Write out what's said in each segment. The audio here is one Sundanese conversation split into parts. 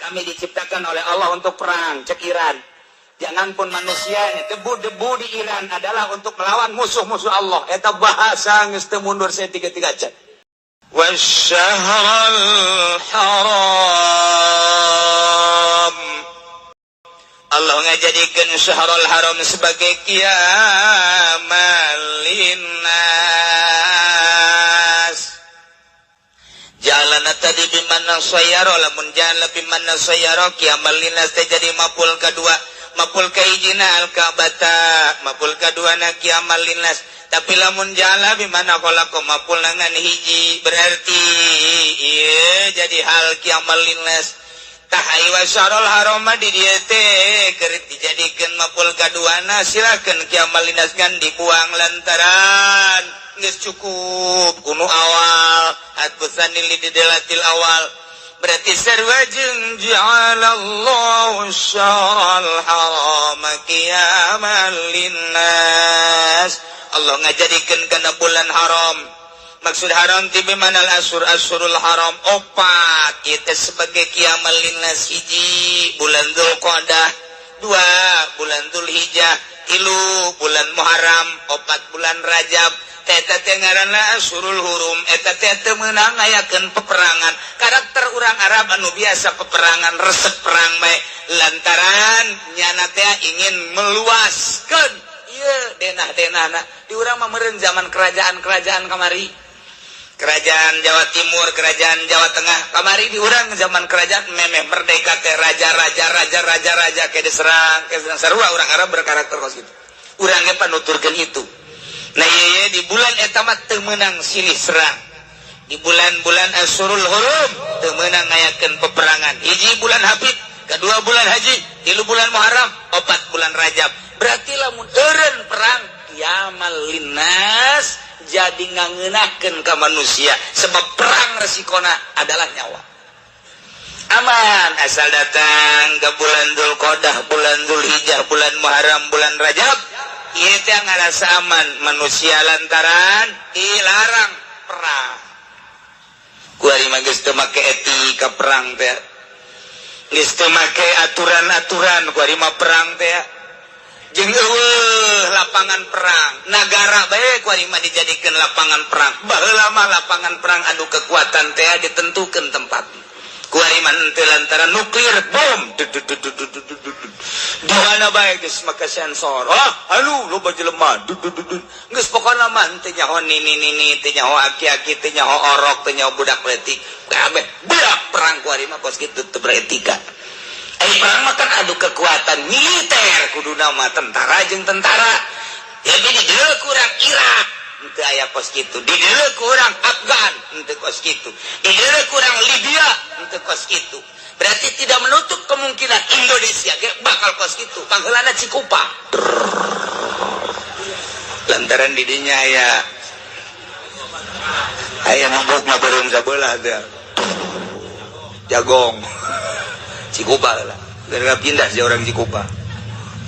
Kami diciptakan oleh Allah untuk perang, cek Iran. Jangan pun manusianya, debu-debu di Iran adalah untuk melawan musuh-musuh Allah. Eta bahasa geus teu mundur saya tiga-tiga cek. Wasyahral haram. Allah ngajadikeun syahrul haram sebagai qiyamal linnas. Jalan tadi bimana sayyara, lamun jalan bimana sayyara qiyamal linnas teh jadi maf'ul kedua. Maf'ul kahijina al ka'bata, maf'ul kadua na qiyamal linnas. Tapi lamun jala bimana khalaqa, maf'ul ngan hiji, berarti ieu jadi hal qiyamal linnas. Tah, wa syahrul haram di dieu teh keur dijadikeun maf'ul kaduana, silakeun qiyamal linnas ngan dibuang lantaran geus cukup kuno awal atusan lidelatil awal. Berarti sarua jeung ja'alallahu syahral haram qiyamal linnas. Allah ngajadikeun kana bulan haram, maksud haram ti bimanal asur, asurul haram opat itu sebagai qiyamal linnas. Hiji, bulan Dzulqa'dah, dua, bulan Dzulhijjah, tilu, bulan Muharram, opat, bulan Rajab. Eta teh ngaranna asurul hurum. Eta teh teu meunang ngayakeun peperangan. Karakter urang Arab anu biasa peperangan, resep perang bae, lantaran nyana teh ingin meluaskeun ieu denah-denahna. Di urang mah meureun zaman kerajaan-kerajaan kamari, kerajaan Jawa Timur, kerajaan Jawa Tengah kamari. Di urang zaman kerajaan memeh merdeka teh raja-raja, raja-raja, raja kayak diserang, kayak diserang. Sarua urang Arab berkarakter kos gitu. Urang ge panuturkeun itu. Nah, iya, di bulan eta mah teu meunang silih serang. Di bulan-bulan Asyurul Hurum teu meunang ngayakeun peperangan. Hiji, bulan Habib, kedua, bulan Haji, tilu, bulan Muharram, opat, bulan Rajab. Berarti lamun eureun perang, qiyamal linnas jadi ngangeunahkeun ka manusia, sebab perang resikona adalah nyawa. Aman asal datang ke bulan Dzulqa'dah, bulan Dzulhijjah, bulan Muharram, bulan Rajab. Ieu teh ngarasa aman manusia lantaran dilarang perang. Kuari mah geus teu make etika perang teh. Geus teu make aturan-aturan kuari mah perang teh. Jeung eueuh lapangan perang. Nagara bae kuari mah dijadikeun lapangan perang. Baheula mah lapangan perang adu kekuatan teh ditentukeun tempat. Kuari mah henteu, lantaran nuklir bom. Di mana bae geus make sensor. Ah, anu loba jelema. Geus pokona mah henteu nyaho nini nini, teu nyaho aki-aki, teu nyaho orok, teu nyaho budak leutik. Kabeh beak perang kuari mah kos kitu, teu beretika. Eh, perang mah kan adu kekuatan militer, kuduna mah tentara jeung tentara. Jadi di dieu kurang Irak henteu aya kos kitu, di dieu kurang Afgan henteu kos kitu, di dieu kurang Libya henteu kos kitu. Berarti tidak menutup kemungkinan Indonesia ge bakal kos kitu. Pangheulana Cikupa. Lantaran di dinya aya aya mabuk mah beureum sabelah teh. Jagong. Cikupa lah. Gara pindah sih orang Cikupa.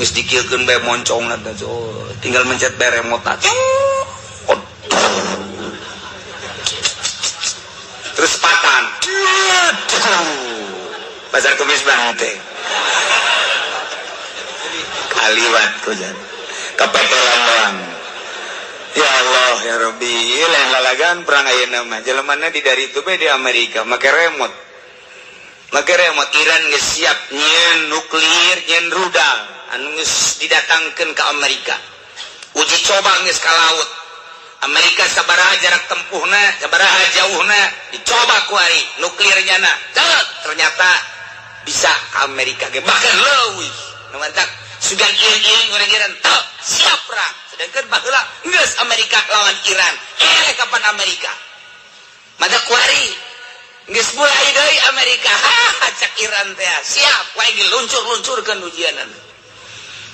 Geus dikieukeun bae moncong teh. Oh, tinggal mencet bae remote. Oh. Terus patan. Pasar Kemis banget teh. Kaliwat kujan. Kepetelan doang. Ya Allah ya Rabbi, lain lalagan perang ayeuna mah. Jelemana di dari itu bae di Amerika make remote. Make remote. Iran geus siap nyieun nuklir, nyieun rudal anu geus didatangkeun ke Amerika. Uji coba geus ka laut. Amerika sabaraha jarak tempuhna, sabaraha jauhna, dicoba kuari nuklirnya na. Ternyata bisa ke Amerika ge, bahkan leuwih. Nu mantak sugan ieu-ieu urang Iran teu siap perang. Sedangkan baheula geus Amerika lawan Iran. Eh, kapan Amerika? Maka kuari geus mulai deui Amerika. Ha, cak Iran teh siap, wae luncur-luncurkeun ujianan.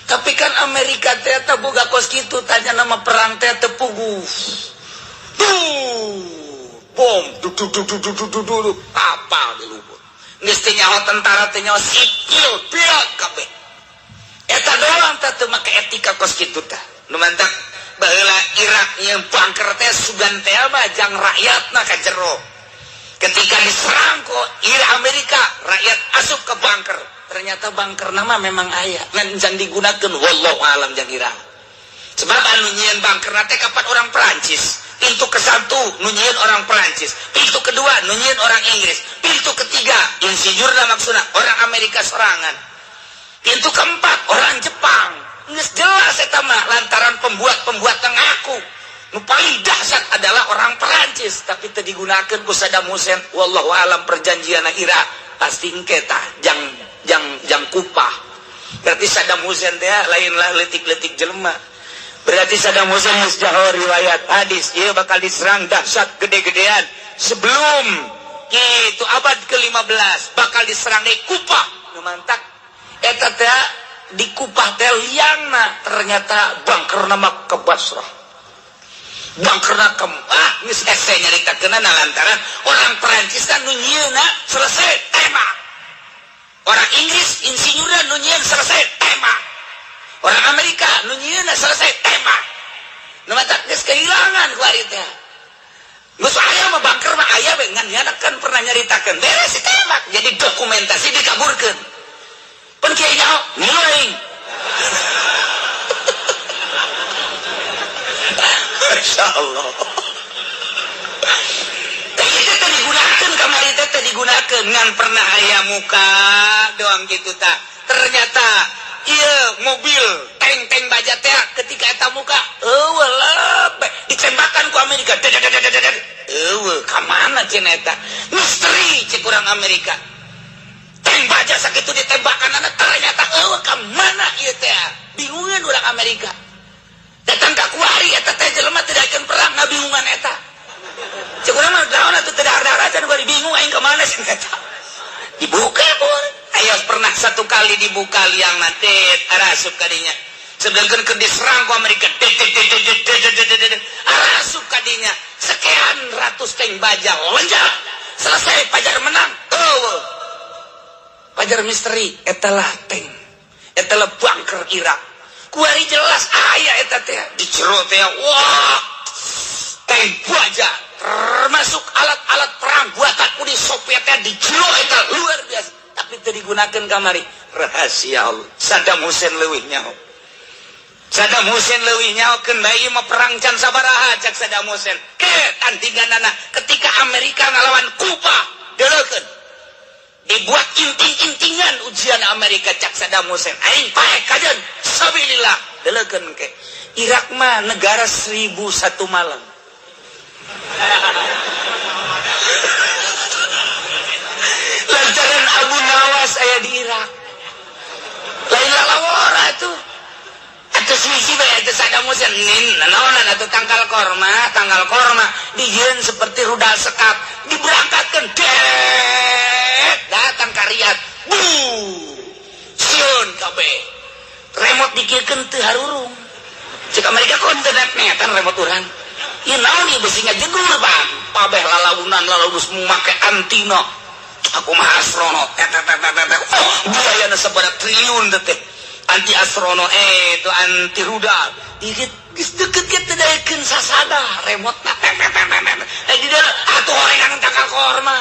Tapi kan Amerika teh teu boga kos kitu, tanya nama perang teh teu puguh. Tuh, bom, du du du du du du du du, kapal di luhur. Geus teu nyaho tentara, teu nyaho sipil, biak kabeh. Eta doang teh teu make etika kos kitu tah. Nu mantak baheula Irak nyieun bunker teh sugan teh mah jang rakyatna ka jero. Ketika diserang ku Amerika, rakyat asup ke bunker. Ternyata bunker nama memang aya ngan can digunakan, wallahu alam jang ira. Sebab anu nyieun bunker teh kapan orang Perancis. Pintu ke satu nu nyieun orang Perancis, pintu kedua nu nyieun orang Inggris, pintu ketiga insinyurna, maksudna orang Amerika sorangan, pintu keempat orang Jepang. Geus jelas eta mah lantaran pembuat-pembuat ngaku. Nu paling dahsyat adalah orang Perancis, tapi teu digunakan ku Saddam Hussein. Wallahu alam perjanjian Irak pasti engke tah jang jang jang Kupah. Berarti Saddam Hussein teh lainlah leutik-leutik jelema. Berarti Saddam Hussein geus jaho riwayat hadis ieu bakal diserang dahsyat gede-gedean sebelum itu abad ke-15, bakal diserang di Kupah. Nu mantak eta teh di Kupah teh liangna ternyata bunker nama ke Basrah, bunkerna ke ah geus hese nyaritakeunna, lantaran orang Perancis kan nu nyieunna selesai tembak, orang Inggris insinyurna nu nyieun selesai tembak, orang Amerika nu nyieunna selesai tembak. Nu matak geus kehilangan ku ari teh. Geus aya mah bunker mah aya we, ngan nyana kan pernah nyaritakeun beres ditembak, jadi dokumentasi dikaburkeun. Pun kiai nyaho ngilu aing. Masya Allah. Itu teh digunakan kamari teh digunakan, ngan pernah aya muka doang gitu tak. Ternyata iya mobil tank-tank baja teh ketika eta muka eueuh lebeh ditembakan ku Amerika. Eueuh ka mana cenah eta? Misteri cek urang Amerika. Tank baja sakitu ditembakan anak ternyata eueuh ka mana ieu teh? Bingungan urang Amerika. Datang ka kuari eta teh jelema tidak akan perang ngabingungan eta. Cek urang mah naon atuh teu dahar-dahar acan kuari bingung aing ka mana cenah eta. Dibuka pun. Ayo pernah satu kali dibuka liang nanti arasup kadinya. Sedangkan ke diserang ku Amerika, arasup kadinya sekian ratus tank baja lonjak selesai pajar menang. Oh, pajar misteri etalah tank, etalah bunker Irak. Kuari jelas aya eta teh di jero teh, wah, tank baja termasuk alat-alat perang buatan Uni Soviet teh di jero eta luar biasa, tapi teu digunakan kamari. Rahasia Allah. Saddam Hussein leuwih nyaho. Saddam Hussein leuwih nyaho keun bae mah perang can sabaraha cak Saddam Hussein ke tandinganana ketika Amerika ngalawan Kuba deuleukeun dibuat inting-intingan ujian Amerika. Cak Saddam Hussein, aing pae kajeun sabilillah. Deuleukeun ke Irak mah negara 1001 malam lantaran Abu Nawas aya di Irak, lain lalawara tuh atau suisi bae eta Saddam Hussein nin naonan atuh tangkal korma, tangkal korma dijieun seperti rudal Scud, diberangkatkan det datang ka Riyadh, bu sieun kabeh. Remote dikirkeun teu harurung. Cek Amerika, kon teu netan remote urang ieu naon ieu, besi ngajegur bang pabeh lalaunan lalaus make antina aku mah astronot tet tet tet tet. Oh, biayana sabaraha triliun teh anti astronot, eh itu anti rudal. Dikit geus deket ge teu daekeun sasada remote na tet tet tet tet. Eh, di dieu atuh horengan tangkal korma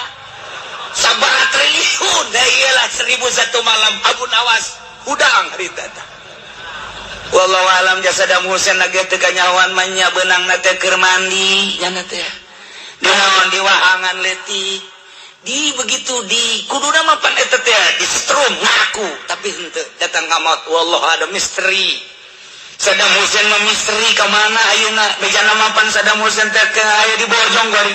sabaraha triliun. Da iyalah 1001 malam Abu Nawas hudang harita teh. Wallahu alam jasa Saddam Hussein lagi teu kanyahoan mah nya, beunang na teh keur mandi nya teh di naon, di wahangan leutik di begitu di kuduna mah pan eta teh di setrum ngaku, tapi henteu datang ka maut. Wallahu ada misteri Saddam Hussein mah, misteri ka mana ayeuna bejana mah. Pan Saddam Hussein teh ke aya di Bojong bari.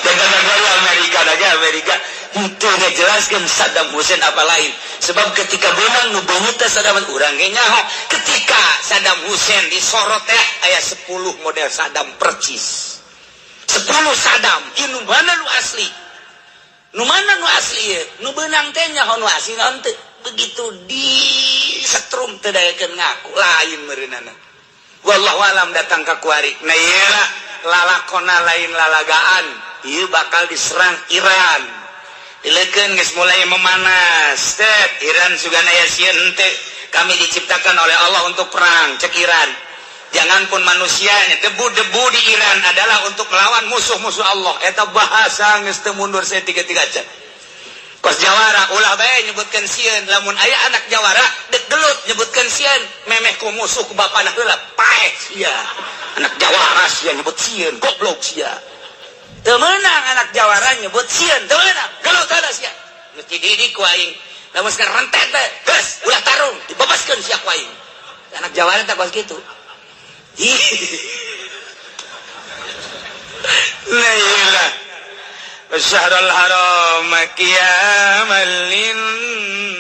Datang Amerika lagi, Amerika itu ngejelaskan Saddam Hussein apa lain, sebab ketika benang nu beungeut teh Saddam urang ge nyaho. Ketika Saddam Hussein disorot teh aya 10 model Saddam percis, 10 Saddam. Ieu nu mana nu asli, nu mana nu asli ieu? Nu beunang teh nyaho nu asli naon teu. Begitu di setrum teu daekeun ngaku, lain meureunana. Wallahu alam datang ka kuari. Nah, ieu lah lalakona lain lalagaan, ieu bakal diserang Iran. Dilekeun geus mulai memanas. Tet Iran sugana aya sieun henteu. Kami diciptakan oleh Allah untuk perang cek Iran. Jangan pun manusianya, debu-debu di Iran adalah untuk melawan musuh-musuh Allah. Eta bahasa geus teu mundur saya tiga-tiga aja. Kos jawara ulah bae nyebutkeun sieun. Lamun aya anak jawara dek gelut nyebutkeun sieun, memeh ku musuh ku bapana heula, paeh sia. Anak jawara sia nyebut sieun, goblok sia. Teu meunang anak jawara nyebut sieun, teu meunang. Gelut heula sia. Geus dididik ku aing. Lamun sekarang rentet bae, geus ulah tarung, dibebaskeun sia ku aing. Anak jawara tak kos kitu. Nah, iyalah. Syahrul haram qiyamal linnas.